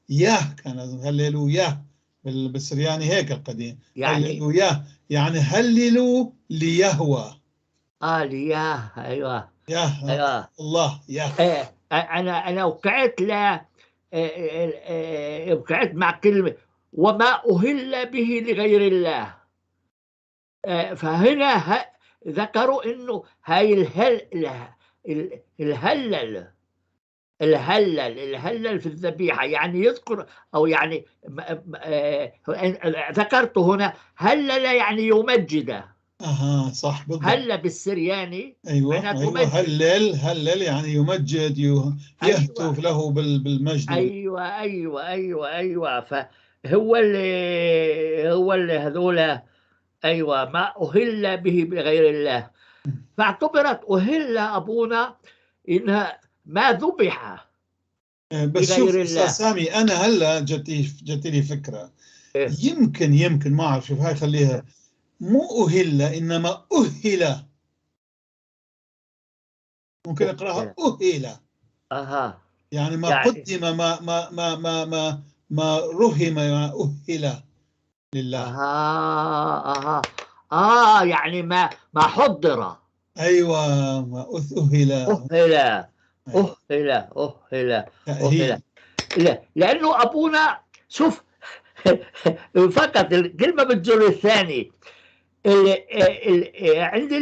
يا، كان لازم هللويا بالسرياني هيك القديم. يعني هللويا يعني هللوا ليهوى. اه لياه، ايوه. يا الله يا. إيه، انا وقعت ل وقعت مع كلمة وما اهل به لغير الله، فهنا ذكروا انه هاي الهلل الهلل الهلل في الذبيحة، يعني يذكر او يعني ذكرت هنا هلل يعني يمجد. اها صح بالضبط. هل بالسرياني معناته يمجد. هلل هلل يعني يمجد، يهتف له بالمجد. ايوه. فهو اللي هو اللي هذولا، ايوه، ما اهل به بغير الله، فاعتبرت اهل ابونا انها ما ذبح بس بغير شوف الله. استاذ سامي، انا هلا جتي لي فكرة. إيه؟ يمكن ما اعرف، شوف هاي خليها مو أهل إنما أهل، ممكن أقرأها أهل. يعني ما يعني قدم، ما ما ما ما ما ما رهم، ما أهل لله. أها يعني ما حضر. أيوة، ما أهل. أهل. أيوة. أهل أهل تأهيل. أهل. لا، لأنه أبونا شوف فقط الكلمة بالجر الثاني، عند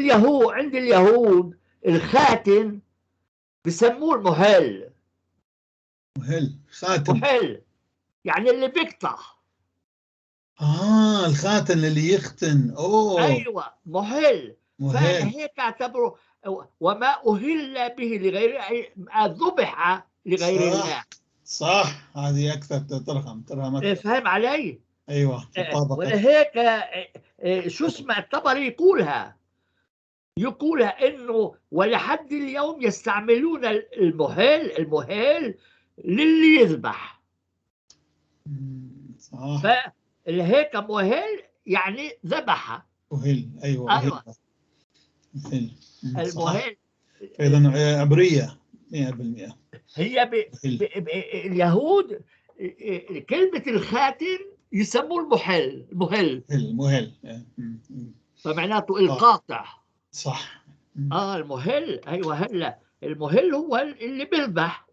اليهود الخاتم بسموه المهل. مهل، خاتم. مهل يعني اللي بيقطع. الخاتم اللي يختن. أوه. ايوه، مهل. مهل. فهيك اعتبره وما أهل به لغير، ما ذبح لغير صح. الله. صح، هذه أكثر ترهم أكثر. فاهم علي؟ أيوة، تطابق. ولهيك شو اسمه الطبري يقولها انه ولحد اليوم يستعملون المهل للي يذبح. صح. فلهيك مهل يعني ذبح. أهل، أيوة. أيوة. أهل. صح. المهل. فإذا عبرية 100%. هي اليهود كلمة الخاتم يسموه المحل، المهل. المهل. فمعناته القاطع. صح. المهل، ايوه. هلا المهل هو اللي بيذبح.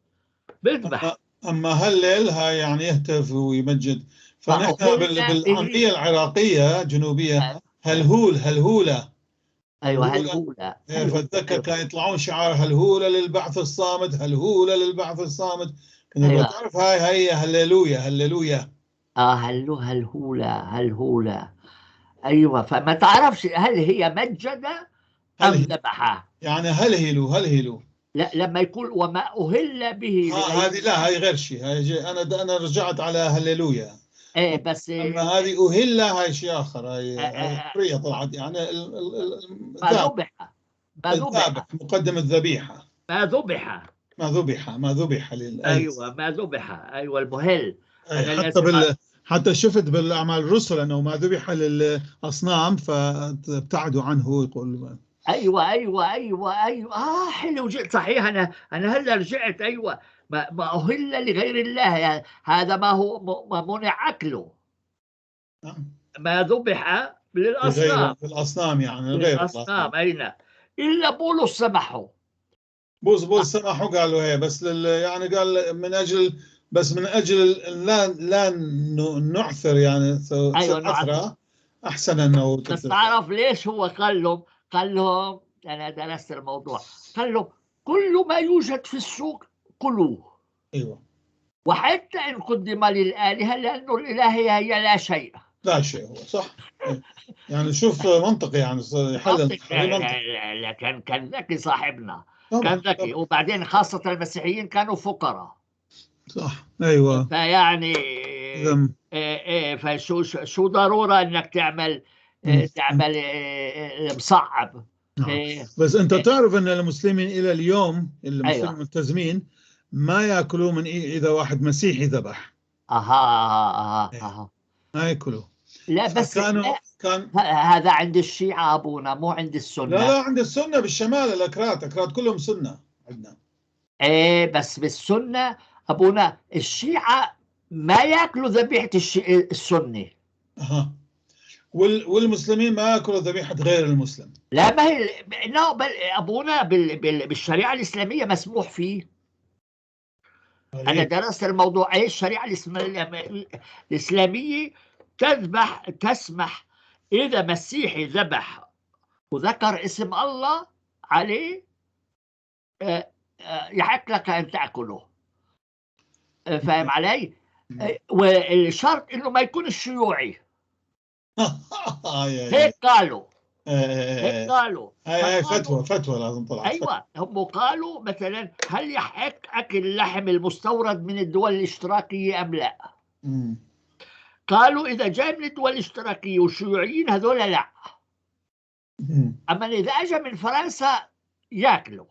اما هلل هاي يعني يهتف ويمجد. فنحن بالعامية العراقية جنوبية هلهول، هلهولة. ايوه، هلهولة. فتذكر كان يطلعون شعار هلهولة للبعث الصامد، هلهولة للبعث الصامد. كنا أيوة. تعرف هاي هللويا هللويا. هلهولة هلهولة. ايوه، فما تعرفش هل هي مجدة ام ذبحة. يعني هلهلوا هلهلوا. لا، لما يقول وما أهل به هذه لا، هاي غير شيء. هاي انا رجعت على هللويا. ايه بس اما هذه أهل هاي شيء اخر. هاي حرية طلعت يعني ما ذبح، ما ذبح، مقدم الذبيحة، ما ذبح، ما ذبح، ما ذبح لل ايوه، ما ذبح، ايوه المهل. حتى حتى شفت بالاعمال الرسل انه ما ذبح للاصنام فابتعدوا عنه، يقول ايوه ايوه ايوه ايوه. حلو جدا، صحيح. انا هلا رجعت. ايوه، ما أهل لغير الله، يعني هذا ما هو ما منع أكله. ما ذبح للأصنام، للأصنام يعني غير للأصنام. أي نعم. إلا بولس سمحوا. بولس سمحوا، قالوا هي بس يعني قال من أجل، بس من أجل لا نعثر يعني، أيوة، نعثر. أحسن أنه بس تعرف ليش هو قال لهم؟ قال لهم أنا درست الموضوع، قال لهم كل ما يوجد في السوق كلوه. أيوة. وحتى إن قدم للآلهة، لأنه الإلهية هي لا شيء. لا شيء هو صح. يعني شوف منطقي، يعني حل منطقي. لا كان ذكي صاحبنا، كان ذكي. وبعدين خاصة المسيحيين كانوا فقراء. صح. أيوة. فيعني إيه فشو شو ضرورة إنك تعمل تعمل مصعب. نعم. بس أنت تعرف أن المسلمين إلى اليوم، المسلمين الملتزمين ما يأكلوا من إذا واحد مسيحي ذبح. أها. ما يأكلوا. لا بس كان هذا عند الشيعة أبونا، مو عند السنة. لا عند السنة بالشمال، الأكراد، أكراد كلهم سنة عندنا. إيه بس بالسنة أبونا الشيعة ما يأكلوا ذبيحة السني. أها. والمسلمين ما يأكلوا ذبيحة غير المسلم. لا ما هي لا، بل أبونا بالشريعة الإسلامية مسموح فيه. أنا درست الموضوع. إيه الشريعة الإسلامية تذبح، تسمح إذا مسيحي ذبح وذكر اسم الله عليه يحق لك أن تأكله. فاهم علي؟ والشرط إنه ما يكون الشيوعي. هيك قالوا. هيك قالوا. هاي فتوى لازم طلعت. أيوة، هم قالوا مثلا هل يحق أكل اللحم المستورد من الدول الاشتراكية أم لا؟ قالوا إذا جاء من الدول الاشتراكية والشيوعيين هذول لا. أما إذا أجى من فرنسا ياكلوا.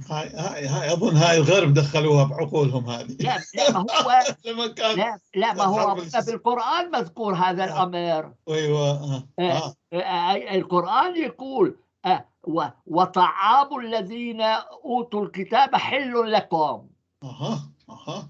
هاي أظن هاي الغرب دخلوها بعقولهم هذه. لا لا ما هو لا لا ما هو بالقرآن مذكور هذا الأمر. أيوة. القرآن يقول وطعام الذين أوتوا الكتاب حل لكم. أها.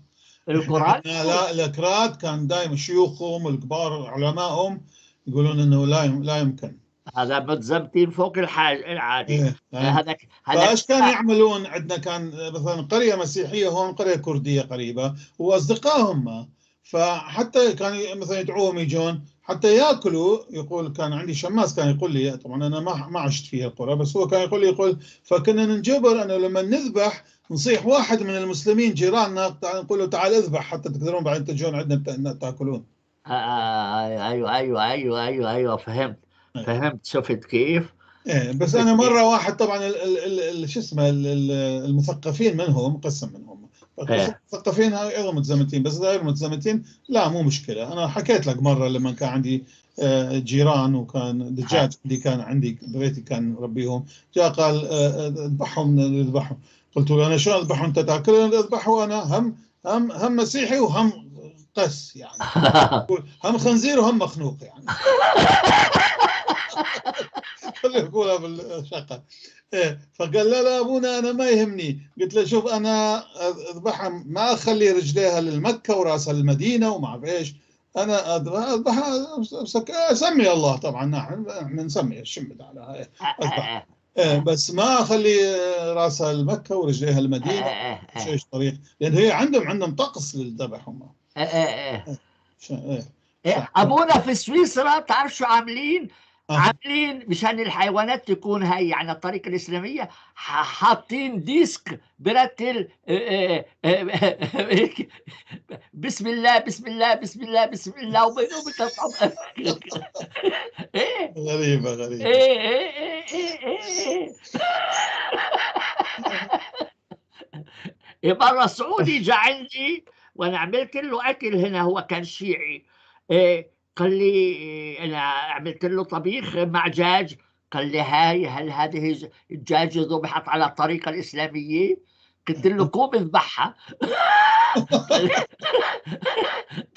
القرآن لا، الأكراد كان دائما شيوخهم الكبار علمائهم يقولون إنه لا يمكن. هذا متزمتين فوق العادي. إيه. هذا فايش كان يعملون عندنا؟ كان مثلا قرية مسيحية هون، قرية كردية قريبة، وأصدقائهم، فحتى كان مثلا يدعوهم يجون حتى ياكلوا. يقول كان عندي شماس كان يقول لي، طبعا أنا ما عشت فيها القرى، بس هو كان يقول لي، يقول فكنا ننجبر أنه لما نذبح نصيح واحد من المسلمين جيراننا نقول له تعال اذبح حتى تقدرون بعدين تجون عندنا تاكلون. ايوه ايوه ايوه ايوه ايوه فهمت. فهمت. شفت كيف؟ إيه بس أنا مرة واحد طبعا شو اسمه المثقفين منهم، قسم منهم المثقفين أيضا متزمتين، بس غير متزمتين لا مو مشكلة. أنا حكيت لك مرة لما كان عندي جيران وكان دجاج عندي، كان عندي ببيتي كان ربيهم، جاء قال اذبحهم اذبحهم. قلت له أنا شلون أذبحهم؟ أنت تاكل؟ أذبحه أنا، هم هم هم مسيحي وهم قس يعني، هم خنزير وهم مخنوق يعني. يقولها بالشقة. إيه فقال لا لا أبونا أنا ما يهمني. قلت له شوف أنا أذبحها ما أخلي رجليها للمكة ورأسها للمدينة وما أعرف إيش، أنا أذبحها أسمي الله طبعا، نحن نسمي الشمد على هاي أذبح. إيه بس ما أخلي رأسها للمكة ورجليها للمدينة، إيش طريق، لأن هي عندهم طقس للذبح هم. أبونا في سويسرا تعرف شو عاملين؟ عاملين مشان الحيوانات تكون هاي يعني الطريقة الإسلامية، حاطين ديسك برتل بسم الله بسم الله بسم الله بسم الله وبينهم بيقطعوا. ايه غريبة غريبة. ايه ايه ايه ايه ايه. مرة سعودي جا عندي وانا عملت له اكل هنا، هو كان شيعي، إيه قال لي أنا عملت له طبيخ مع دجاج، قال لي هاي هل هذه الدجاجة ذبحت على الطريقة الإسلامية؟ قلت له قوم اذبحها.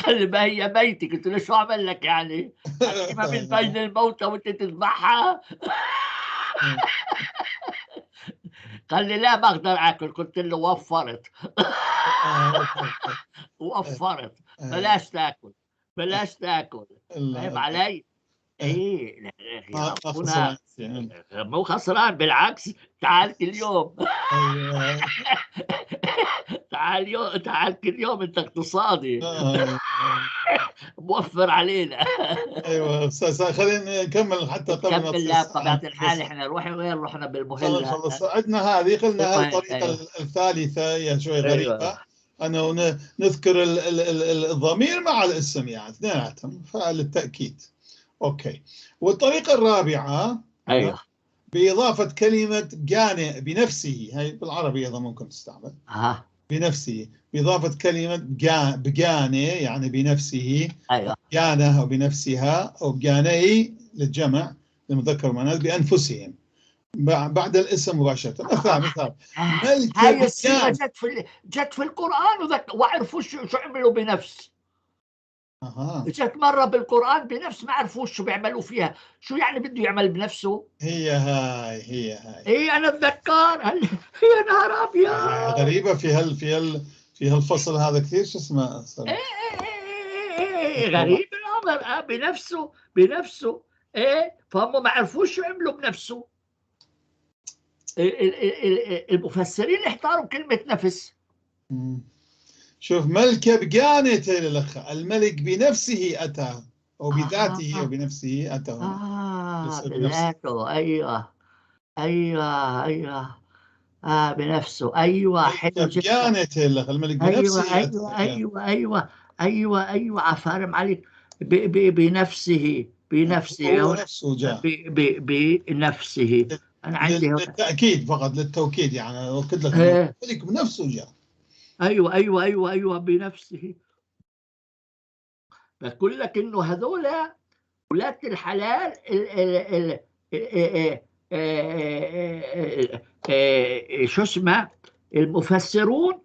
قال لي ما هي ميتة. قلت له شو أعمل لك يعني؟ ما من بين الموتى وأنت تذبحها؟ قال لي لا ما أقدر آكل. قلت له وفرت. وفرت، بلاش تاكل بلاش تاكل. فاهم علي؟ ايه لا، يا ما أبونا خسران يعني. مو خسران، بالعكس، تعال كل يوم. أيوة. تعال يوم، تعال كل يوم، انت اقتصادي. موفر علينا. ايوه، خلينا نكمل حتى قبل ما كمل. تصير لا، الساعة بطبيعة الحال. 9. احنا روح وين رحنا خلينا بالمهلة؟ نخلص عندنا هذه، قلنا هالطريقة الثالثة هي شوي غريبة، أنه نذكر الضمير مع الاسم، يعني اثنيناتهم فللتأكيد. okay، والطريقة الرابعة بإضافة كلمة بجاني بنفسه، هي بالعربي أيضا ممكن تستعمل. بنفسه، بإضافة كلمة بجاني، يعني بنفسه. بجانه أو بنفسها أو بجاني للجمع للمذكر والمؤنث، بأنفسهم، بعد الاسم مباشرة. مثال مثال ملك هاي الصيغة بجان. جت في القرآن وعرفوا شو عملوا بنفس. جت مرة بالقرآن بنفس، ما عرفوا شو بيعملوا فيها، شو يعني بده يعمل بنفسه. هي هاي، هي هاي. ايه، انا اتذكر يا نهار ابيض. غريبة في هالفصل هذا كثير، شو اسمه. ايه ايه ايه ايه، إيه غريب الامر، بنفسه بنفسه، ايه، فهم ما عرفوش شو عملوا بنفسه. المفسرين احتاروا كلمة نفس. شوف، ملك بجانة الأخ، الملك بنفسه أتى أو بذاته أو بنفسه أتى هنا. بنفسه. بذاته، ايوه، بنفسه، ايوه، حلو ملك جدا. بجانة الأخ، الملك بنفسه أتى. ايوه، عفارم عليك، ب ب بنفسه بنفسه. هو هنا نفسه جاء. ب ب بنفسه، انا عندي هنا. للتأكيد فقط، للتوكيد، يعني أؤكد لك أنه الملك بنفسه جاء. ايوه، بنفسه. بقول لك انه هذول ولاة الحلال ال ال ال شو اسمه، المفسرون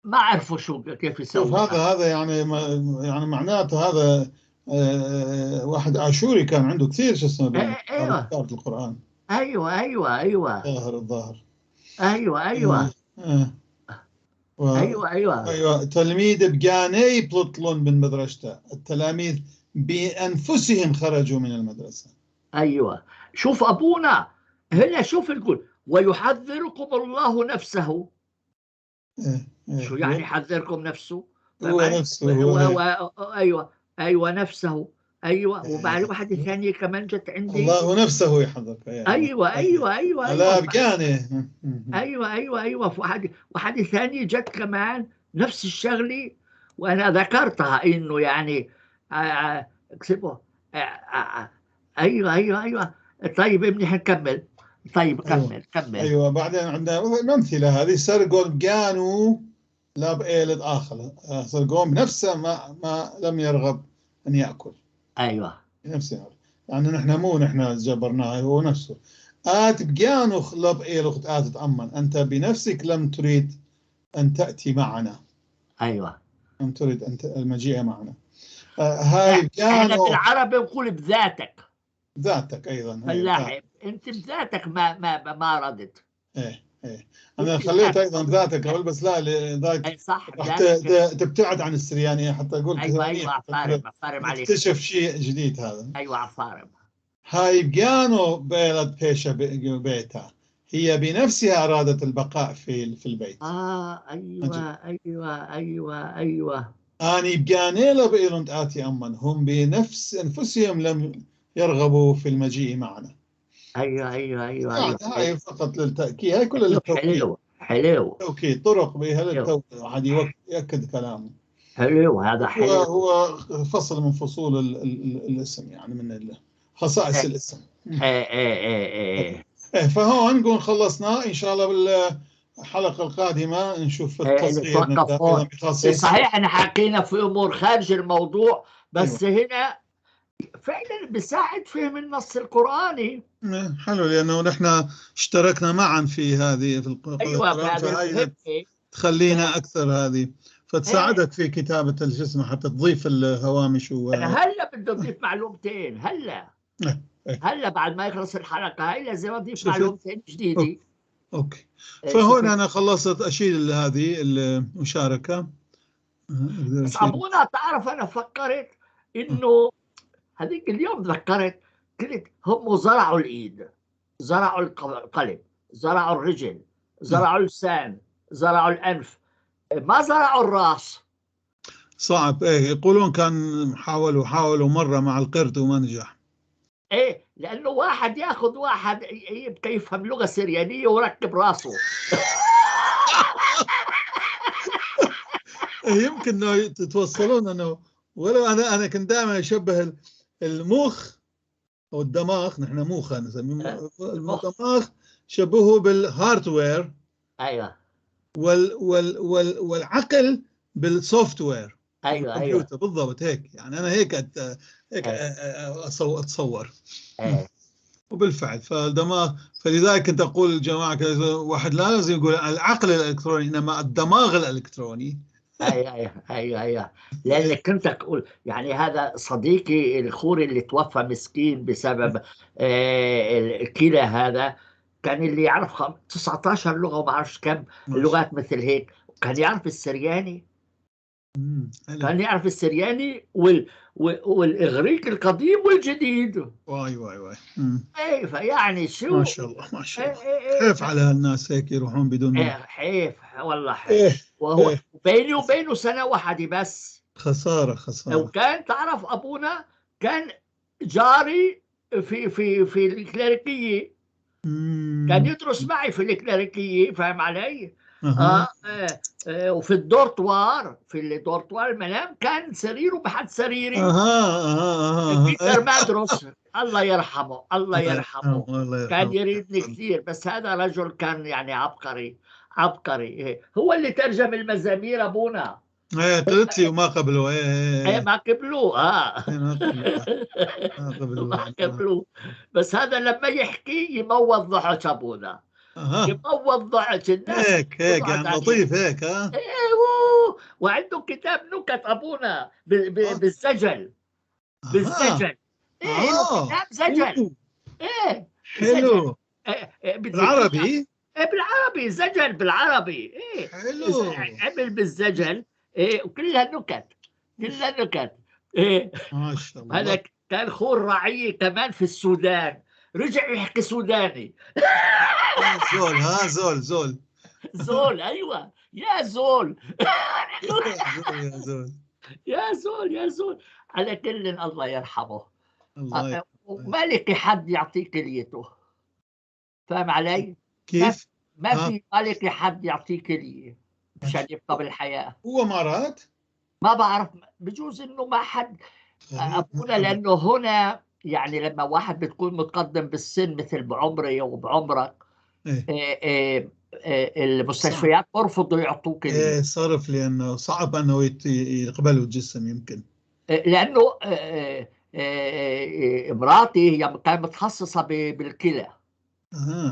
ما عرفوا شو كيف شوف يسووها. هذا يعني يعني معناته هذا واحد آشوري كان عنده كثير شو اسمه بكتابة القرآن. ايوه. الظاهر الظاهر. ايوه. ايوه. ايوه، تلميذ بجاني بلطلون من مدرسته، التلاميذ بانفسهم خرجوا من المدرسه. ايوه، شوف ابونا هنا، شوف يقول ويحذركم الله نفسه. إيه إيه. شو يعني يحذركم نفسه؟ هو نفسه هو. ايوه، نفسه، ايوه. وبعد واحدة ثانية كمان جت عندي. الله نفسه يحذرك يعني. ايوه. لا بجاني. ايوه، في واحدة ثانية جت كمان نفس الشغلة، وانا ذكرتها انه يعني اكسبه. ايوه، طيب ابني حنكمل. طيب كمل كمل. ايوه، بعدين عندنا امثله هذه، سرقون بجانو لا بآلة آخر، سرقون بنفسه ما لم يرغب أن يأكل. بنفسه، يعني نحن مو نحن جبرناه، هو نفسه. آت بجانو لب إيلو آت تأمن، أنت بنفسك لم تريد أن تأتي معنا. لم تريد أن المجيء معنا. هاي احنا بجانو بالعربي نقول بذاتك. ذاتك أيضا، هي فلاحي انت بذاتك ما ردت. ايه، انا أنت خليت بذاتك. ايضا ذاتك قبل، بس لا ذاك اي صح، راح بذاتك. تبتعد عن السريانيه حتى اقول ايوه كثير. ايوه، عفارم عفارم عليك. نكتشف شيء جديد هذا. ايوه، عفارم. هاي بجانو بيلد بيشا بيتها، هي بنفسها ارادت البقاء في البيت. ايوه. اني بجانيلا بإيرند اتي امن، هم بنفس انفسهم لم يرغبوا في المجيء معنا. ايوه. يعني هاي فقط للتاكيد، هاي كلها للتوكيد. حلو حلو. توكيد طرق بها حلو. للتوكيد، واحد يؤكد كلامه. حلو، هذا هو حلو. هو فصل من فصول الاسم، يعني من خصائص الاسم. ايه. إيه، فهون نقول خلصنا، ان شاء الله بالحلقه القادمه نشوف إيه، التصغير، نتوقف نبدا هون. ايضا بخاصيه. صحيح احنا حكينا في امور خارج الموضوع، بس هنا فعلا بيساعد فهم النص القرآني. إيه، حلو، لانه نحن اشتركنا معا في هذه في ايوه، القرآن، فهذا فهي مهم. تخلينا اكثر هذه، فتساعدك في كتابه الجسم حتى تضيف الهوامش انا هلا بدي اضيف معلومتين هلا. إيه. هلا بعد ما يخلص الحلقه هاي لازم اضيف شفت؟ معلومتين جديده. okay. إيه، فهون شفت؟ انا خلصت اشيل هذه المشاركه. أقدر بس أشيل. ابونا تعرف، انا فكرت انه هذيك اليوم تذكرت، قلت هم زرعوا الايد، زرعوا القلب، زرعوا الرجل، زرعوا اللسان، زرعوا الانف، ما زرعوا الراس. صعب. ايه، يقولون كان حاولوا مرة مع القرد وما نجح. ايه، لانه واحد ياخذ واحد يبقى يفهم لغة سريانيه وركب راسه. يمكن انه تتوصلون انه، ولو انا كنت دائما اشبه المخ او الدماغ، نحن موخه نسميه الدماغ، شبهه بال hardware. ايوه. وال وال وال والعقل بال software. ايوه بالضبط هيك، يعني انا هيك هيك اتصور. وبالفعل فالدماغ، فلذلك كنت اقول للجماعة واحد لا لازم يقول العقل الالكتروني، انما الدماغ الالكتروني. ايوه لان كنت اقول يعني هذا صديقي الخوري اللي توفى مسكين بسبب الكلى، هذا كان اللي يعرف 19 لغة وما اعرفش كم لغات مثل هيك، كان يعرف السرياني. كان يعرف السرياني والاغريق القديم والجديد. واي واي واي. ايه، فيعني شو، ما شاء الله ما شاء الله. حيف على هالناس هيك يروحون بدون. إيه حيف والله حيف. إيه وهو إيه. بيني وبينه سنة واحدة بس. خسارة خسارة. وكان تعرف ابونا كان جاري في في في الكليريكيه. كان يدرس معي في الكليريكيه، فاهم علي؟ وفي ال dortoir، في ال dortoir المنام كان سريره بحد سريري. بيتر مادروس الله يرحمه، الله يرحمه، كان يريدني كثير، بس هذا رجل كان يعني عبقري عبقري. هو اللي ترجم المزامير ابونا. ايه قلت لي وما قبلوه. ايه ما قبلوه. ما قبلوه. بس هذا لما يحكي يموت ضحك ابونا. يموت ضحك الناس. هيك هيك يعني لطيف هيك. ها ايوه، وعنده كتاب نكت ابونا بالزجل. بالزجل. ايه كتاب زجل. ايه حلو. بالعربي. إيه بالعربي، زجل بالعربي. ايه حلو، عمل بالزجل. ايه وكلها نكت، كلها نكت. ايه ما شاء الله. هذا كان خور رعية كمان في السودان، رجع يحكي سوداني. زول، ها زول زول زول. ايوه يا زول. يا زول يا زول يا زول. على كل الله يرحمه. الله. وما لقي حد يعطيه كليته، فاهم علي؟ كيف؟ ما في، ما لقي حد يعطيه كلية مشان يبقى بالحياة. هو مرض؟ ما بعرف، بجوز انه ما حد ابونا، لانه هنا يعني لما واحد بتكون متقدم بالسن مثل بعمري وبعمرك، إيه؟ إيه إيه المستشفيات برفضوا يعطوك. ايه صرف، لانه صعب انه يقبلوا الجسم يمكن. لانه مراتي هي كانت متخصصة بالكلى.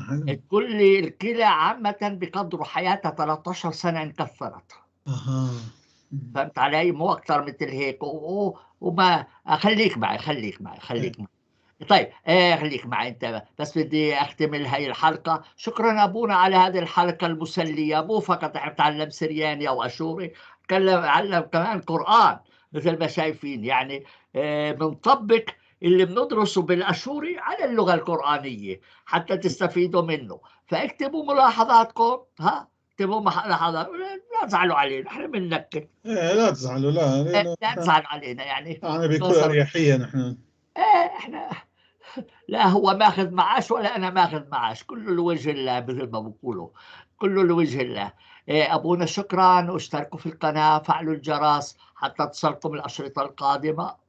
حلو. كل الكلى عامة بقدروا حياتها 13 سنة إن كثرت. فهمت علي؟ مو أكثر مثل هيك. وما خليك معي، خليك معي، خليك معي. طيب خليك معي أنت، بس بدي أختم هاي الحلقة. شكرا أبونا على هذه الحلقة المسلية. مو فقط احنا بتعلم سرياني أو أشوري، تعلم كمان قرآن مثل ما شايفين. يعني بنطبق اللي بندرسه بالأشوري على اللغة القرآنية حتى تستفيدوا منه. فاكتبوا ملاحظاتكم، ها اكتبوا ملاحظات، لا تزعلوا علينا، احنا بننكت. ايه لا تزعلوا، لا لا تزعلوا علينا يعني، يعني بكل اريحية نحن. ايه احنا لا هو ماخذ معاش ولا انا ماخذ معاش، كله لوجه الله مثل ما بقولوا، كله لوجه الله. إيه ابونا شكرا، واشتركوا في القناة، فعلوا الجرس حتى تصلكم الاشرطة القادمة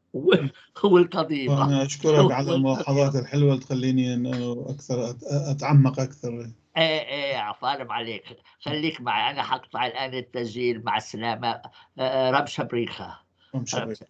والقديمة. أنا أشكرك على الملاحظات الحلوة اللي تخليني إنه أكثر أتعمق أكثر. إيه عفارم عليك، خليك معي، أنا حقطع الآن التسجيل. مع السلامة. رمشة بريخة، رمشة بريخة.